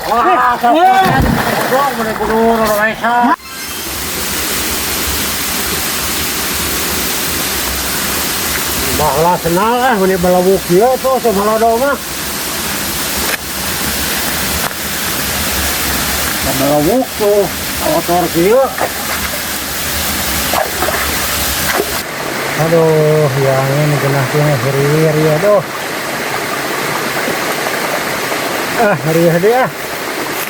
Wah, goblok mun kudu roresa. Bahlah senal ah mun balawuk kieu tuh teh malodo mah. Balawuk tuh motor kieu. Aduh, yang ini kena hiri aduh. Ah, heri ah.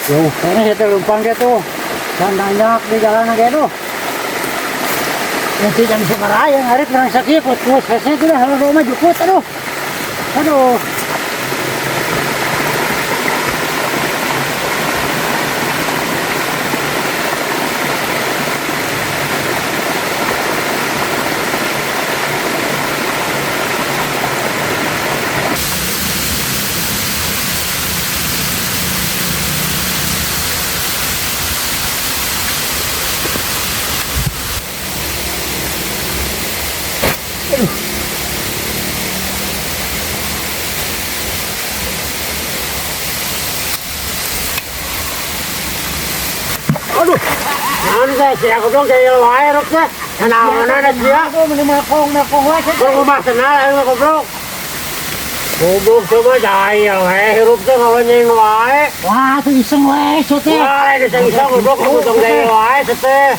Jauh kene itu lumpang dia tuh. Dan nanjak di jalan aja tuh. Nanti jam semarah yang hari kurang sakit, terus hese itu dah kalau rumah jukut, aduh. Aduh. Aduh. Naon teh sia goblok jaya wae rok teh. Naon sia? Melakong wae. Kumaha senal aing mah goblok. Goblok coba jaya wae hirup teh ngolonyeng wae. Wah, tuh iseng wae sia teh. Wah, lain iseng-iseng goblok tong jaya wae teh.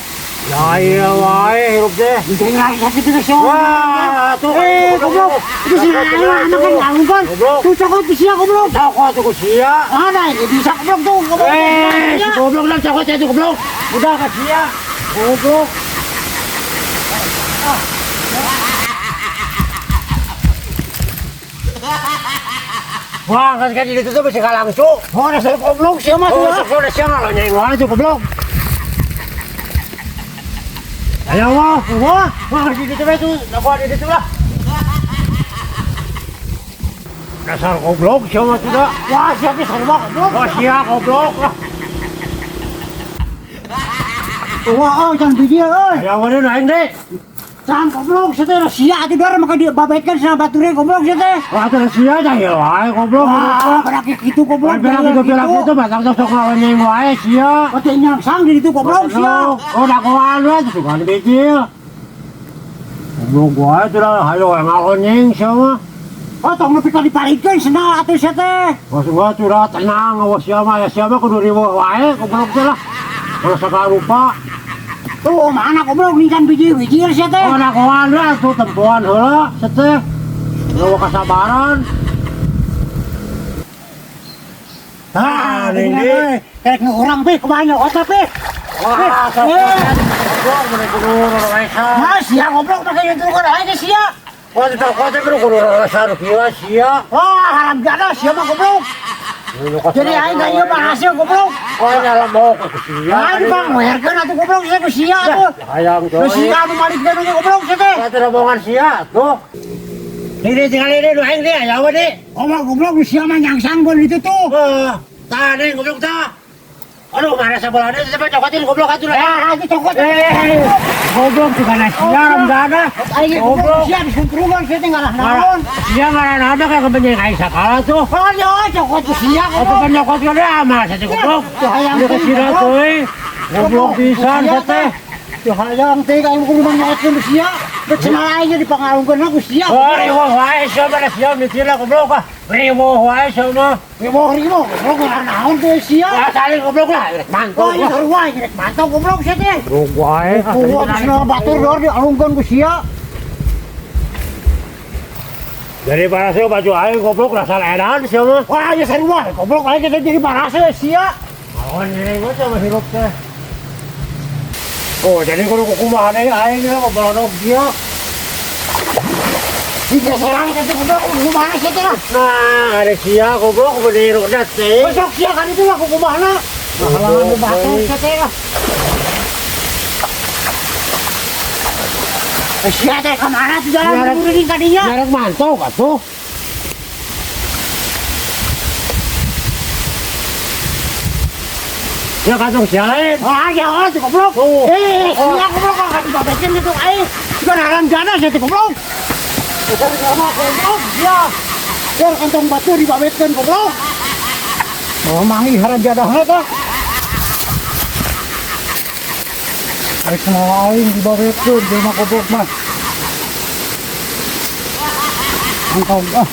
Jaya wae hirup teh. Jaya lagi sakit itu sia. Wah, tuh goblok. Itu si aing mah kan ngangkon. Tuh cokot ku sia goblok. Cokot ku sia. Ada ini bisa goblok tuh goblok. Si goblok lah cokot itu goblok. Udah ka sia. Goblok. Wah, kan kan itu tuh bisa langsung. Oh, dasar goblok sia mah tuh. Oh, udah sia ngalonyeng wae tuh goblok. Ayo wah, wah, wah di situ tuh, aku ada di situ lah. Dasar goblok sia mah tuh dah. Wah, siapa sarua goblok. Wah, sia goblok lah. Wah, oh jangan biji euy. Ayo wae aing deh. Jangan goblok sia teh sia atuh dar maka dia babetkeun sama bature goblok sia teh. Wah, atuh sia jahil wae goblok. Wah, berak kitu goblok. Berak kitu batang sok ngawanyeng wae sia. Oh, teh nyangsang di ditu goblok sia. Oh, dagoan we tuh kan bijil. Goblok wae tuh dah hayo ngalonyeng sia mah. Oh, tong nepi ka dipalikeun senal atuh sia teh. Wah, gua tuh dah tenang awas sia mah ya sia mah kudu riweuh wae goblok teh lah. Kalau sagala rupa. Tuh mana goblok nih kan biji-biji sia teh. Oh, dagoan we tuh tempoan heula sia teh. Eueuh kasabaran. Ah, ini karek nu urang pe kumaha nyokot pe. Wah, goblok mun kudu roresa. Nah, sia goblok make nyentuhkeun aing ge sia. Wah, cokot teh kudu roresa nu kieu sia. Wah, haram jadah sia mah goblok. Jadi aing ka ieu mah hasil goblok. Oh, nyalembok ku sia. Aing bang moerkeun atuh goblok sia ku sia atuh. Hayang tuh. Sia nu malikeun ge goblok sia teh. Atuh rombongan sia tuh. Ini tinggal ini nu aing deh, aya we deh. Oh, mah goblok sia mah nyangsang beun itu tuh. Tah deh goblok tah. Aduh, mana sebelahnya siapa cokotin goblok atuh lah. Ah, itu cokot. Goblok juga sia ramdana. Aing goblok sia disuntrungan sia teh ngalah naon. Sia ngalah naon kayak kebenyeng aing sakala tuh. Oh, ya cokot sia goblok. Atuh nyokot ge mah sia goblok. Hayang teh sia teuy. Goblok pisan sia teh. Teu hayang teh aing kudu nyokotkeun sia. Beuk cenah aing dipangalungkeun ku sia. Oh, riweuh wae sia mah sia mikirna goblok ah. Riweuh wae sia mah. Riweuh goblok ngalah naon teh sia. Wah, saling goblok lah, rek mantau. Wah, ieu sarua rek mantau goblok sia teh. Goblok wae. Kudu cenah batur dor dialungkeun ku sia. Jadi parase baju aing goblok dasar edan sia mah. Wah, ieu sarua goblok aing teh jadi parase sia. Naon ieu mah teh hirup teh. Oh, jadi kudu kumaha deui aing ge goblok sia. Digeseran teh goblok kumaha sia teh. Nah, ada sia goblok bener udah teh. Besok sia kan itu lah kumaha. Halangan batu sia teh. Sia teh ka mana tuh jalan kuring ka dinya? Nyarek mantau atuh. Ya kantong sia lain. Wah, ya tuh goblok. Sia goblok kan dibabekeun kitu aing. Juga haram jana sia teh goblok. Dasar goblok sia. Biar kantong batu dibabetkeun goblok. Oh, mangi haram jadah tah. Ay, sama aing dibabetkeun jelema goblok mah. Angkong ah.